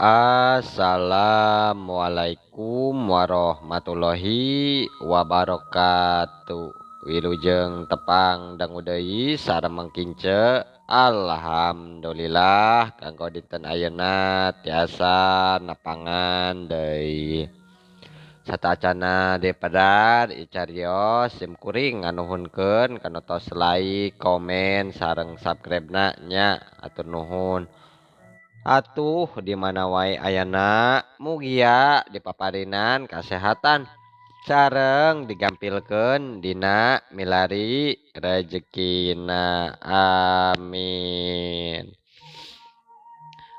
Assalamualaikum warahmatullahi wabarakatuh. Wilujeng tepang dangu deui sareng mangkince. Alhamdulillah kanggo dinten ayeuna tiasa nepangan deui. Satacana daripada icarios sim kuring nganuhunkeun kana tos like, komen sareng subscribe-na nya atur nuhun. Atuh di mana wae ayana mugia dipaparinan kasehatan sareng digampilkeun dina milari rejekina, amin.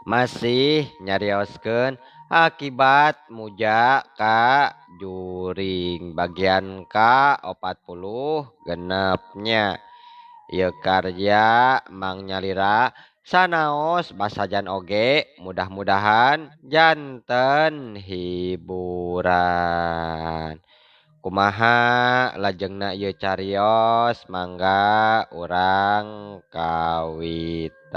Masih nyarioskeun akibat muja ka juring bagian ka 46 nya. Ieu karya Mang Nyalira sanaos basajan oge mudah-mudahan janten hiburan. Kumaha lajengna ieu carios mangga urang kawitan.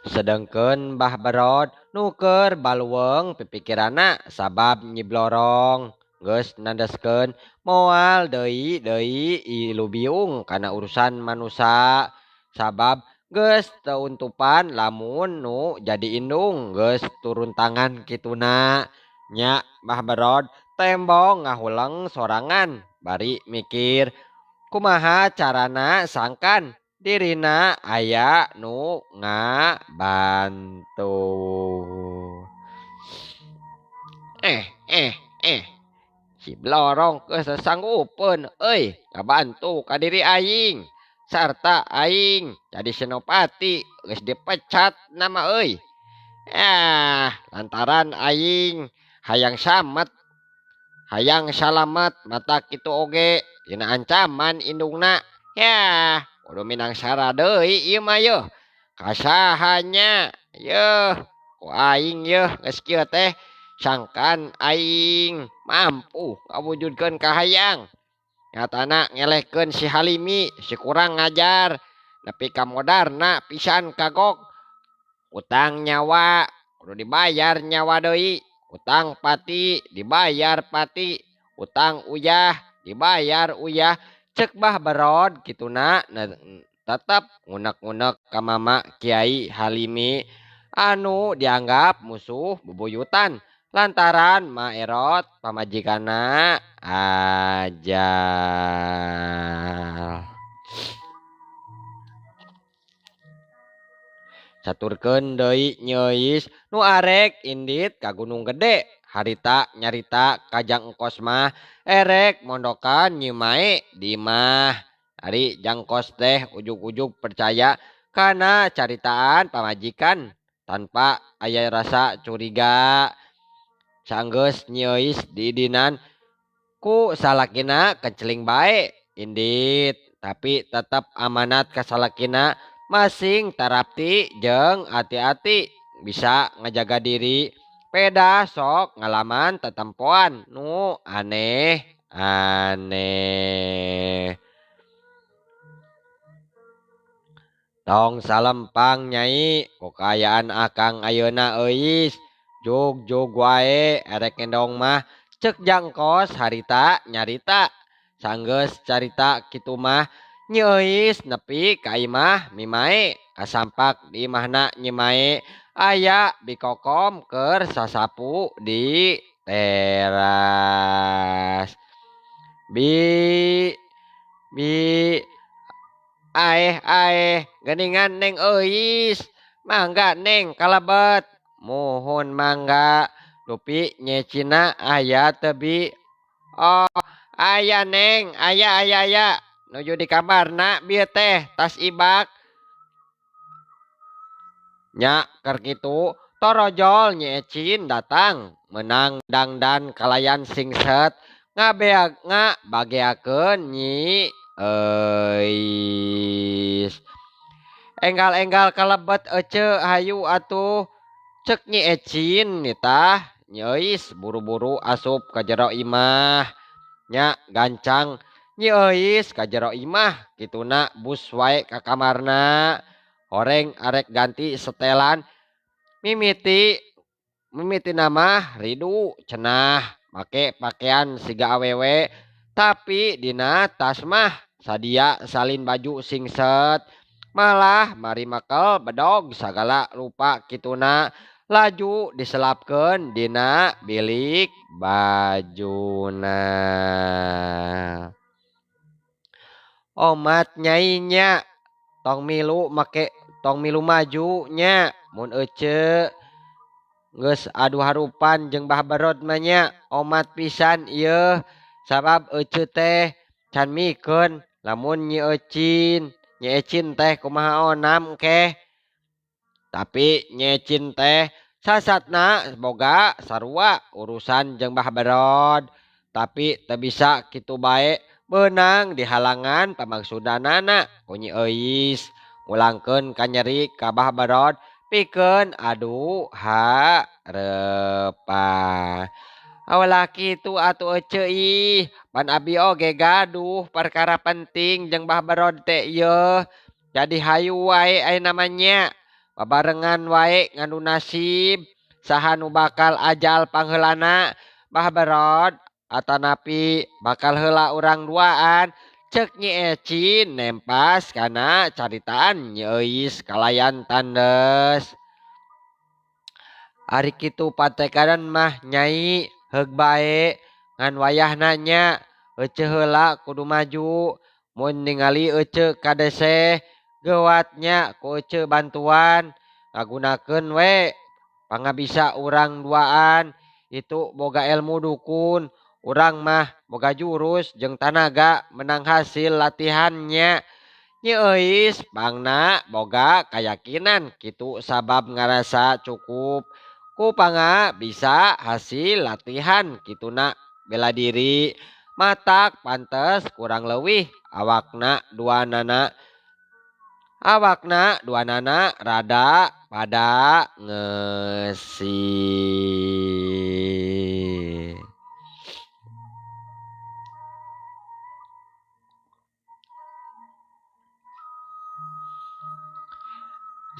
Sedengkeun Bah Berod nu keur baluweung pipikiranna sabab Nyi Blorong geus nandeskeun moal deui deui ilu biung kana urusan manusa sabab geus teu untupan lamun nu jadi indung geus turun tangan kituna. Nya Bah Berod tembong ngahuleng sorangan bari mikir kumaha carana sangkan dirina aya nu ngabantu. Si Blorong geus sanggupeun euy ngabantu ka diri aing sarta aing jadi senopati geus dipecat nama euy. Lantaran aing hayang samet hayang salamet mata kitu oge dina ancaman indungna. Yah kudu minang sara deui ieu mah yeuh kasahanya yeuh ku aing yeuh geus kieu teh sangkan aing mampu ngawujudkeun kahayang nyatana ngelehkeun si Halimi si kurang ngajar nepi ka modarna pisan kagok utang nyawa kudu dibayar nyawa deui utang pati dibayar pati utang uyah dibayar uyah cek Bah Berod kituna tetep ngunek-ngunek ka mama Kiai Halimi anu dianggap musuh bubuyutan lantaran maerot pamajikanna ajal. Caturkeun deui Nyi Euis nu arek indit ka Gunung Gede harita nyarita ka Jang Engkos mah erek mondokan Nyi Mae di imah. Ari Jang Engkos teh ujug-ujug percaya kana caritaan pamajikan tanpa aya rasa curiga. Sanggeus Nyi Euis diidinan ku salakina kenceling bae indit tapi tetep amanat ka salakina masing tarapti jeung hati-hati bisa ngajaga diri peda sok ngalaman tetempoan nu aneh-aneh. Tong salempang nyai ku kaayaan akang ayeuna euis jug-jug wae erek ngendong mah cek Jangkos harita nyarita. Sanggeus carita kitu mah Nyi Euis nepi ka imah Mimae kasampak di imahna Nyi Mae aya bikokom keur sasapu di teras. Bi bi aeh aeh geuningan Neng Euis mangga Neng kalebet muhun mangga dupi nyecina aya teu bi. Oh aya Neng aya aya aya nuju di kamarna bieu teh tas ibak. Nya keur kitu torojol Nyi Ecin datang meunang dangdan kalayan singset ngabeak ngabageakeun Nyi Euis. Enggal-enggal kalebet ece hayu atuh cek Nyi Ecin nitah. Nyi Euis buru-buru asup ka jero imah. Nya gancang Nyi Euis ka jero imah kituna bus wae ka kamarna. Horeng arek ganti setelan mimiti mimitina mah ridu cenah make pakean siga awewe tapi dina tas mah sadia salin baju singset malah mari makel bedog sagala rupa kituna laju diselapkeun dina bilik bajuna. Omat nyai nya tong milu make tong milu maju nya mun ece geus adu harupan jeung Bah Berod mah nya omat pisan ieu sabab ece teh can mikeun lamun Nyi Ecin Nyi Ecin teh kumaha onam keh tapi Nyi Ecin teh sasatna boga sarua urusan jeung Bah Berod tapi teu bisa kitu bae beunang dihalangan pamaksudanana ku Nyi Euis mulangkeun kanyeri ka Bah Berod pikeun adu harepan. Awalah kitu atuh ece ih pan abi oge gaduh perkara penting jeung Bah Berod teh ieu jadi hayu wae ayeuna mah nya babarengan wae ngadu nasib saha nu bakal ajal pangheulana Bah Berod atanapi bakal heula urang duaan cek Nyi Ecin nempas kana caritaan Nyi Euis kalayan tandes. Ari kitu patekadan mah nyai heug bae ngan wayahna nya ece heula kudu maju mun ningali ece kadeseh geuwat nya ku ece bantuan ngagunakeun we pangabisa urang duaan itu boga ilmu dukun urang mah boga jurus jeung tanaga menang hasil latihannya. Nyi Euis pangna boga kayakinan kitu sabab ngarasa cukup ku panga bisa hasil latihan kituna bela diri matak pantes kurang leuwih awakna duanana rada pada ngeusi.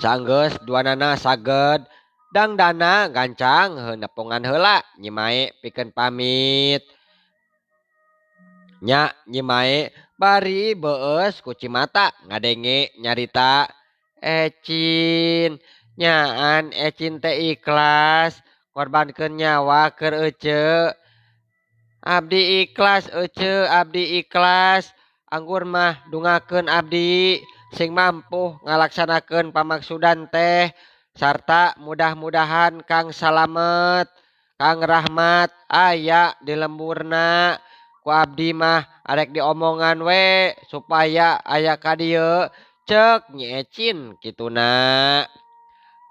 Sanggeus duanana saged dangdana gancang heunepungan heula Nyi Mae pikeun pamit. Nya Nyi Mae bari beueus ku cimata ngadenge nyarita Ecin nyaan Ecin teh ikhlas korbankeun nyawa keur ece. Abdi ikhlas ece abdi ikhlas anggur mah dungakeun abdi sing mampu ngalaksanakeun pamaksudan teh sarta mudah-mudahan Kang Salamet Kang Rahmat aya di lemburna ku abdi mah arek diomongan we supaya aya ka dieu cek Nyi Ecin kituna.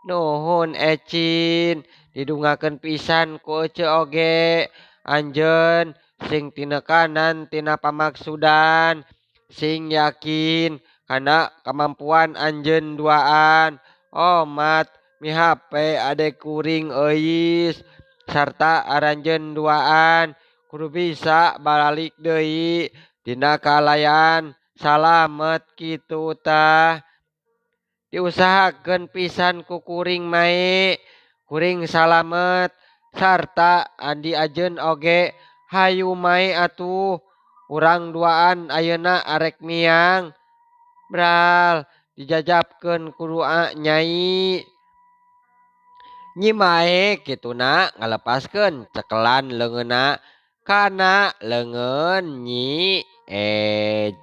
Nuhun Ecin didungakeun pisan ku ece oge anjeun sing tinekanan tina pamaksudan sing yakin kana kemampuan anjeun duaan omat mihape ade kuring euis sarta aranjeun duaan kudu bisa balalik deui dina kalayan salamet kitu tah diusahakeun pisan ku kuring mae kuring salamet sarta andi ajeun oge hayu mae atuh urang duaan ayeuna arek miang bral dijajabkeun ku doa nyai. Nyi Mae kituna ngalepaskeun cekelan leungeunna kana leungeun Nyi Ecin.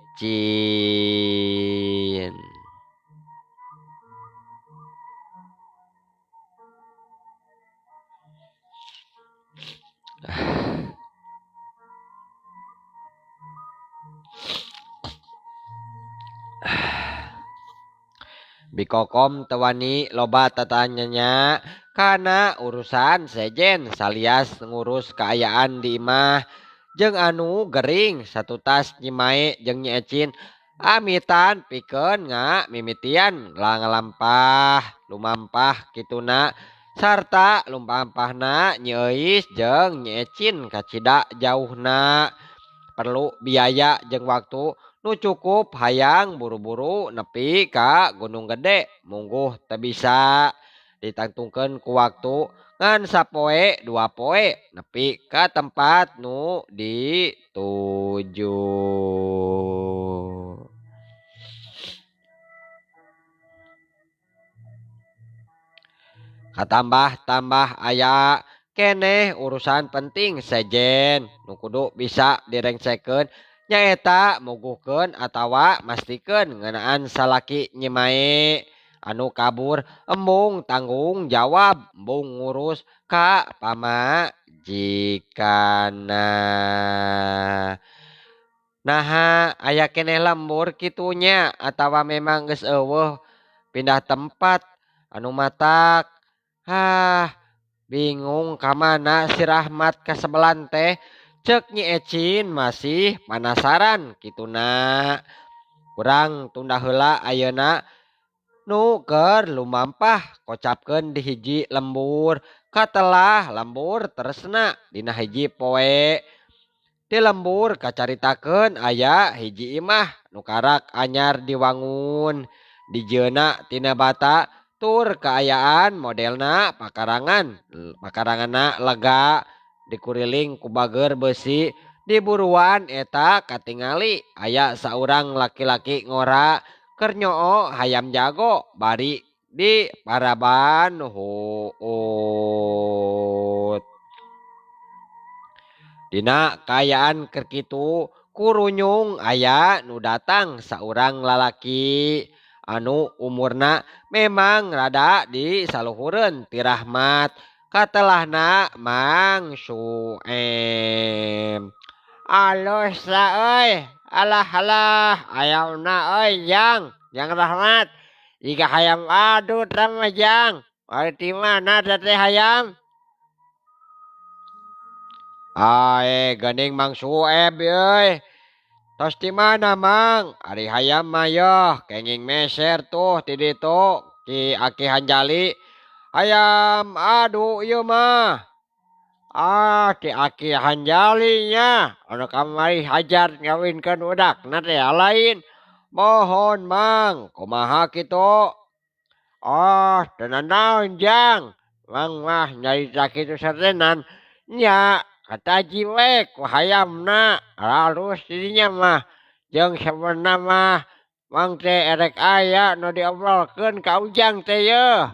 Bikokom tewani loba tatanyanya kana urusan sejen salias ngurus kaayaan di imah jeung anu gering satutas Nyi Mae jeung Nyi Ecin amitan pikeun nga mimitian langlampah lumampah kituna sarta lumampahna Nyi Euis jeung Nyi Ecin kacida jauhna. perlu biaya jeung waktu nu cukup hayang buru-buru nepi ka Gunung Gede mungguh teu bisa ditangtungkeun ku waktu ngan sapoe dua poe nepi ka tempat nu dituju. Katambah-tambah aya keneh urusan penting sejen nu kudu bisa direngsekeun nyaeta muguhkeun atawa mastikeun ngeunaan salaki Nyi Mae anu kabur embung tanggung jawab embung ngurus ka pamajikanna. Naha aya keneh lembur kitu nya atawa memang geus eueuh pindah tempat anu matak. Hah, bingung kamana si Rahmat kasebelan teh, cek Nyi Ecin masih panasaran kituna. Kurang tunda heula ayeuna nu keur lumampah kocapkeun di hiji lembur, katelah lembur teresna dina hiji poe. Di lembur kacaritakeun aya hiji imah nu karak anyar diwangun, dijieuna tina bata tur kaayaan modelna pakarangan, pakaranganna lega dikuriling ku bager besi. Di buruan eta katingali aya saurang laki-laki ngora keur nyoo hayam jago bari di paraban huut. Dina kaayaan keur kitu kurunyung aya nu datang saurang lalaki anu umurna memang rada di saluhureun ti Rahmat, katelahna Mang Suem. Alus lah euy, alah alah ayamna euy jang, jang Rahmat. Jika hayam adu tama jang, ari ti mana teh hayam? Ae geuning Mang Sueb euy. Tos di mana Mang? Ari hayam mah yeuh kenging meser tuh ti ditu ki Aki Hanjali. Hayam adu ieu mah. Ah ti Aki Hanjali nya anu kamari hajar ngawinkeun budakna teh lain. Mohon Mang, kumaha kitu? Oh, teu nanaon jang. Mang mah nyarita kitu satenan nya. Kataji we ku hayamna halus dirinya mah jeung sabenerna mah Mang teh erek aya nu diobrolkeun ka Ujang teh yeuh.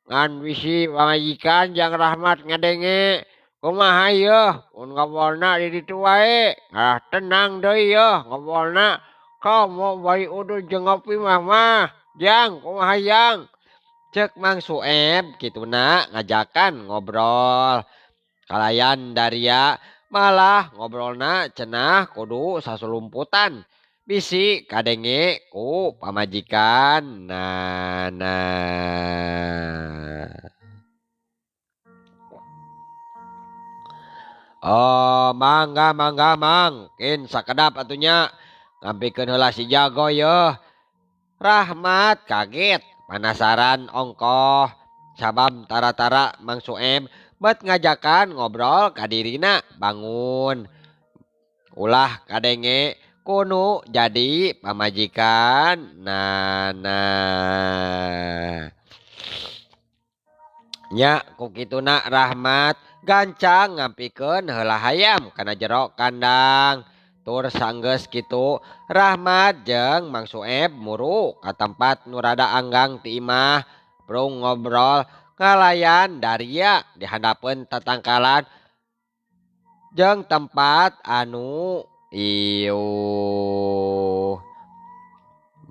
Ngan bisi pamajikan jang Rahmat ngadenge kumaha yeuh mun ngobrolna di ditu wae. Ah tenang deui yeuh ngobrolna komo bari udud jeung ngopi mah mah jang kumaha jang. Ceuk Mang Sueb kituna ngajakan ngobrol. Kalayan daria malah ngobrolna cenah kudu sasulumputan bisi kadenge ku pamajikan nana. Oh mangga mangga Mang, kin sakedap atunya ngampikeun heula si jago yeuh. Rahmat kaget panasaran ongkoh sabab tara-tara Mang Sueb bet ngajakan ngobrol ka dirina bangun. Ulah kadenge kunu jadi pamajikan nana. Nya ku kituna Rahmat gancang ngampikeun heula hayam kana jero kandang. Tur sanggeus kitu Rahmat jeung Mang Sueb muru ka tempat nu rada anggang ti imah prung ngobrol kalayan daria di handapeun tatangkalan jeung tempat anu iuh.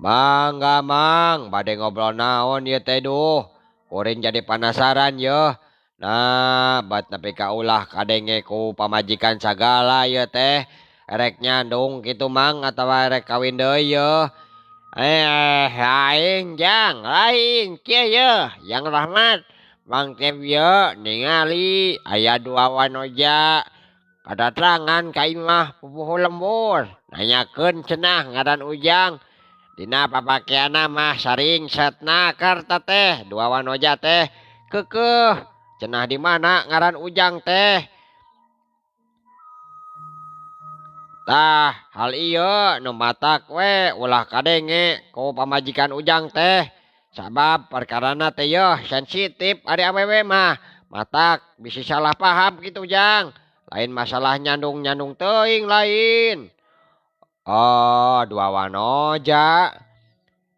Mangga Mang, bade ngobrol naon ieu teh duh. Kuring jadi panasaran yeuh. Nah, bat nepi ka ulah kadenge ku pamajikan sagala ieu teh. Erek nyandung kitu Mang atawa erek kawin deui yeuh. Lain jang, lain kieu yeuh, Yang Rahmat. Mang teh ieu ningali aya dua wanoja kadatangan ka imah pupuhu lembur, nanyakeun cenah ngaran Ujang. Dina papakeanna mah saring setna karta teh, dua wanoja teh keukeuh cenah di mana ngaran Ujang teh. Tah hal ieu nu matak we ulah kadenge ku pamajikan Ujang teh sabab perkarana teh yeuh sensitif ari awewe mah matak bisi salah paham kitu Jang. Lain masalah nyandung-nyandung teuing lain. Oh dua wanoja.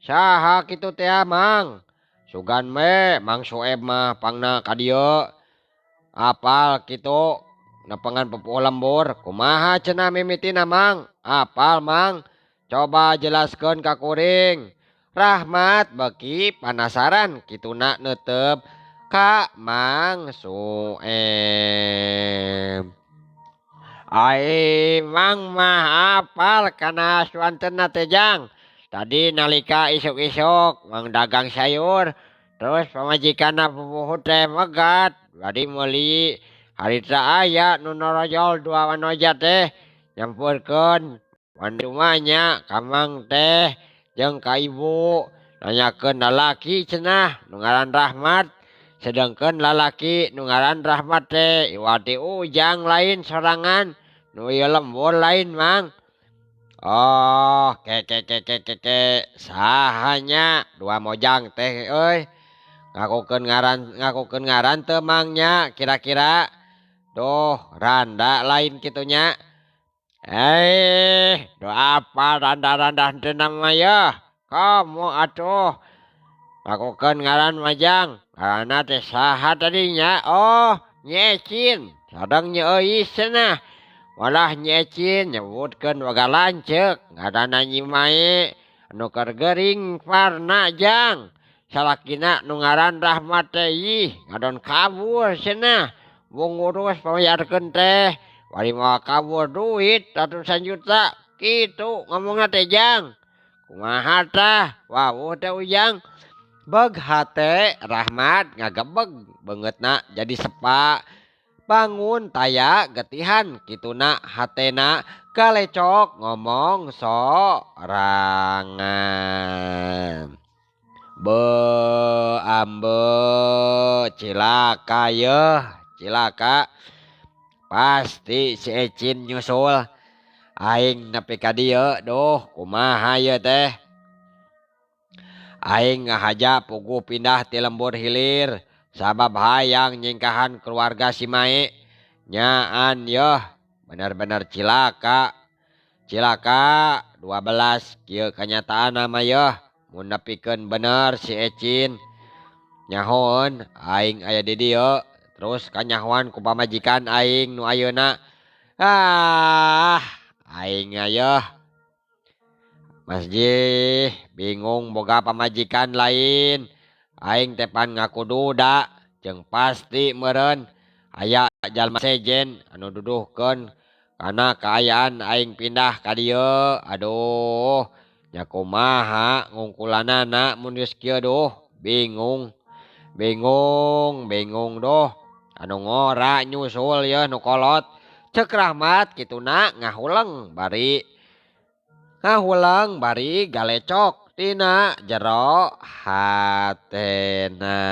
Saha kitu teh Mang? Sugan we Mang Sueb mah pangna ka dieu. Apal kitu nepengan pupuh lembur kumaha cenah mimitina Mang? Apal Mang? Coba jelaskeun ka kuring. Rahmat beuki panasaran kituna neuteup ka Mang Sueb. Ai Mang mah apal kana suantenna teh Jang. Tadi nalika isuk-isuk Mang dagang sayur terus pamajikanna pupuhu teh megat bari meuli harita aya nu norojol dua wanoja teh nyampeurkeun nya ka Mang teh jeung ka ibu nanyakeun lalaki cenah nu ngaran Rahmat sedengkeun lalaki nu ngaran Rahmat teh iwati Ujang lain sorangan nu ieu lembur lain Mang. Oh ke ke ke ke ke ke saha nya dua mojang teh euy ngakukeun ngaran teu Mang nya kira-kira duh randa lain kitu nya. Duh apa randa-randa henteu mah yeuh komo atuh ngakukeun ngaran mah Jang ngaranna teh saha tadi nya. Oh nyecin sadang Nyi Euis cenah malah nyecin nyebutkeun waga lanceuk ngaranna Nyi Mae anu keur gering parna Jang salakina nu ngaran Rahmat teh ih ngadon kabur cenah mung ngurus pamayarkeun teh bari mawa kabur duit ratusan juta kitu ngomongna teh Jang. Kumaha tah wawuh teh Ujang. Beg hate Rahmat ngagebeg beungeutna jadi sepa bangun taya getihan kituna hatena kalecok ngomong sorangan. Be ambe cilaka yeuh cilaka pasti si Ecin nyusul aing nepi ka dieu duh kumaha ieu teh. Aing ngahaja puguh pindah ti lembur hilir sabab hayang nyingkahan keluarga si Mae nyaan yeuh bener-bener cilaka cilaka 12 kieu kanyataanna mah yeuh mun nepikeun bener si Ecin nyahoeun aing aya di dieu terus kanyahoan ku pamajikan aing nu ayeuna. Ah aing yeuh masjid bingung boga pamajikan lain aing teh pan ngaku duda jeung pasti meureun aya jalma sejen anu duduhkeun kana kaayaan aing pindah ka dieu. Aduh nya kumaha ngungkulanana mun geus kieu duh bingung bingung bingung duh anu ngora nyusul yeuh nu kolot ceuk Rahmat kituna ngahuleng bari galecok tina jero hatena.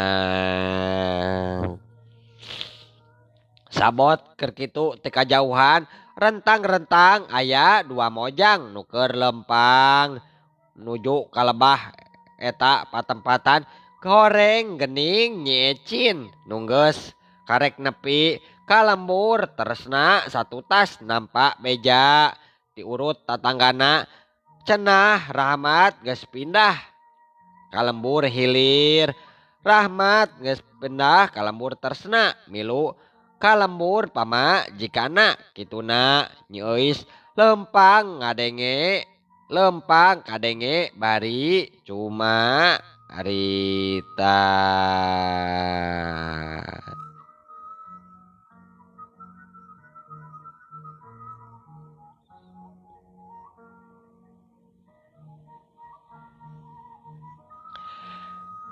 Sabot keur kitu teu kajauhan rentang-rentang aya dua mojang nu keur lempang nuju ka lebah eta patempatan goreng gening Nyi Ecin nu geus karek nepi ka lembur teresna satu tas nampak beja diurut tatanggana cenah Rahmat geus pindah ka lembur hilir. Rahmat geus pindah ka lembur teresna milu ka lembur pamajikana kituna Nyi Euis lempang ngadenge lempang kadenge bari cuma harita.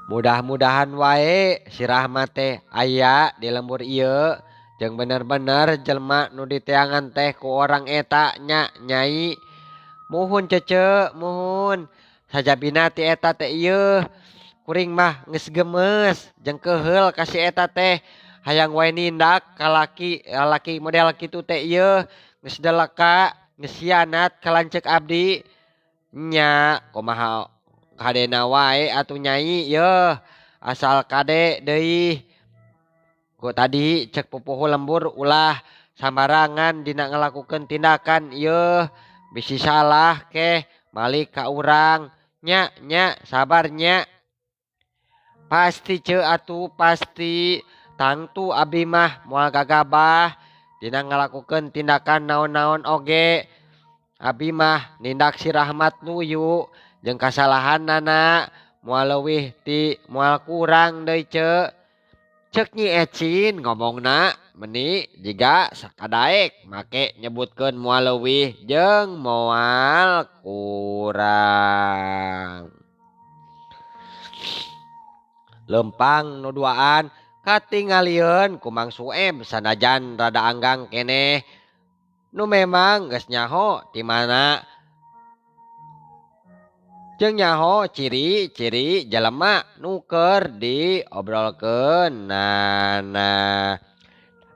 Mudah-mudahan wae si Rahmat teh aya di lembur ieu jeung bener-bener jelema nu diteangan teh ku orang eta nya Nyai. Muhun cece muhun sajabina ti eta teh ieu kuring mah geus gemes jeung keuheul ka si eta teh hayang wae nindak ka laki model kitu teh ieu geus deleka. Ngesianat ka lanceuk abdi. Nya kumaha kadena wae atuh nyai yeuh asal kade deui. Ku tadi cek pupuhu lembur ulah sambarangan dina ngalakukeun tindakan yeuh bisi salah keh malik ka urang. Nya nya sabar nya. Pasti ceu atuh pasti tangtu abdi mah moal gagabah dina ngalakukeun tindakan naon-naon oge. Abi mah nindak si Rahmat nuyu jeung kasalahanana moal leuwih ti moal kurang deui ceu. Ceuk Nyi Ecin ngomongna meni jiga sakadaek make nyebutkeun moal leuwih jeung moal kurang. Lempang nu duaan katingalieun ku Mang Sueb sanajan rada anggang keneh. Nu memang geus nyaho di mana jeung nyaho ciri-ciri jelema nu keur diobrolkeun nana.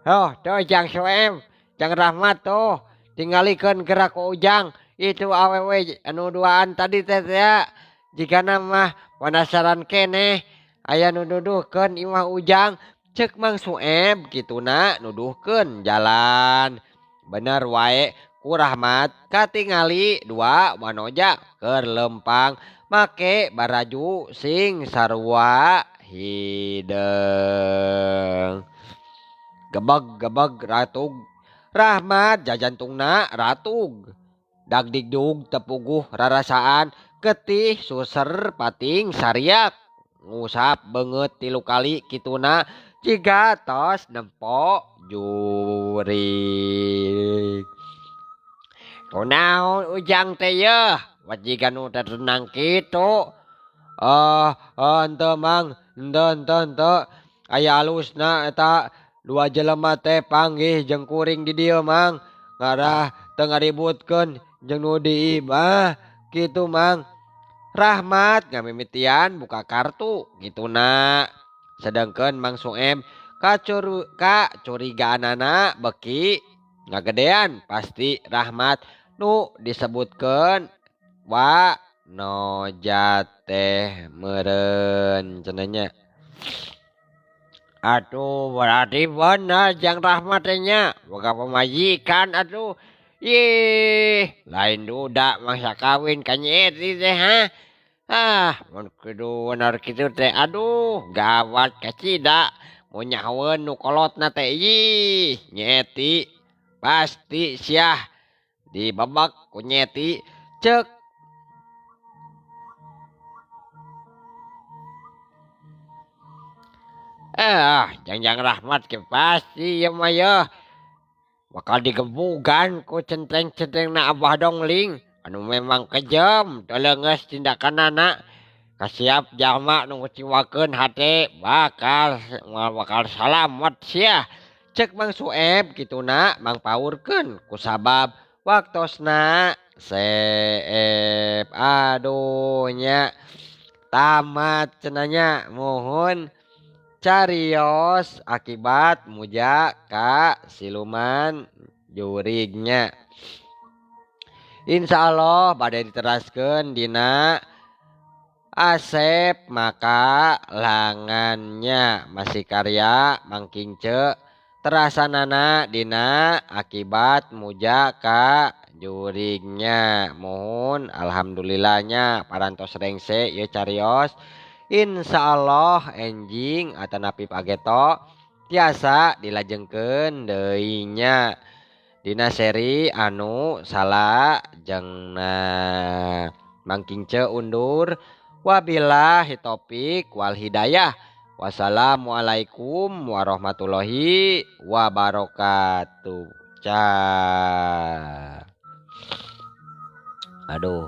Oh, tuh Jang Sueb, Jang Rahmat tuh tingalikeun gerak ku Ujang itu awewe anu duaan tadi teh ya. Jigana mah penasaran keneh aya nu nuduhkeun imah Ujang ceuk Mang Sueb kituna nuduhkeun jalan. Bener wae ku Rahmat katingali dua wanoja keur lempang make baraju sing sarua hideung. Gebeg-gebeg ratug Rahmat jajantungna ratug. Dagdigdug tepuguh rarasaan getih suser pating sariak ngusap beungeut 3 kali kituna jiga tos nempo jurig. Kunaon Ujang teh yeuh wajiga nu tenang kitu. Henteu Mang, henteu. Aya alusna eta dua jelema teh panggih jeung kuring di dieu Mang. Ngarah teu ngaributkeun jeung nu di imah kitu Mang. Rahmat ngamimitian buka kartu kituna. Sedangkeun Mang Sueb kacurigaanana beki ngagedean pasti Rahmat nu disebutkeun wa noja teh meureun cenah nya. Atuh berarti bener Jang Rahmat teh nya boga pamajikan atuh. Ih, lain duda mangsa kawin ka Nyi Eti teh ha. Ah, mun kudu bener kitu teh aduh gawat kacida. Mun nyahoeun nu kolotna teh ih Nyi Eti pasti siah dibebek ku Nyi Eti ceuk. Jang-jang Rahmat ke pasti ieu mah yeuh bakal digebugan ku centeng-centengna Abah Dongling anu memang kejam teu leungeus tindakanana. Kasiap jalma nu ngeciwakeun hate bakal salamet sia. Ceuk Mang Sueb kituna mangpaurkeun kusabab waktosna seep. Aduh nya tamat cenah nya muhun carios akibat muja ka siluman jurignya. Insyaallah bade diteraskeun dina Asep maka langannya masih karya Mang Kince terasanana dina akibat muja ka jurignya. Mohon alhamdulillahnya parantos rengse ieu carios. Insyaallah enjing atanapi pageto tiasa dilajengkeun deui nya dina seri anu salajengna. Mang Kince undur. Wabillahi taufik wal hidayah. Wassalamualaikum warahmatullahi wabarakatuh. Aduh.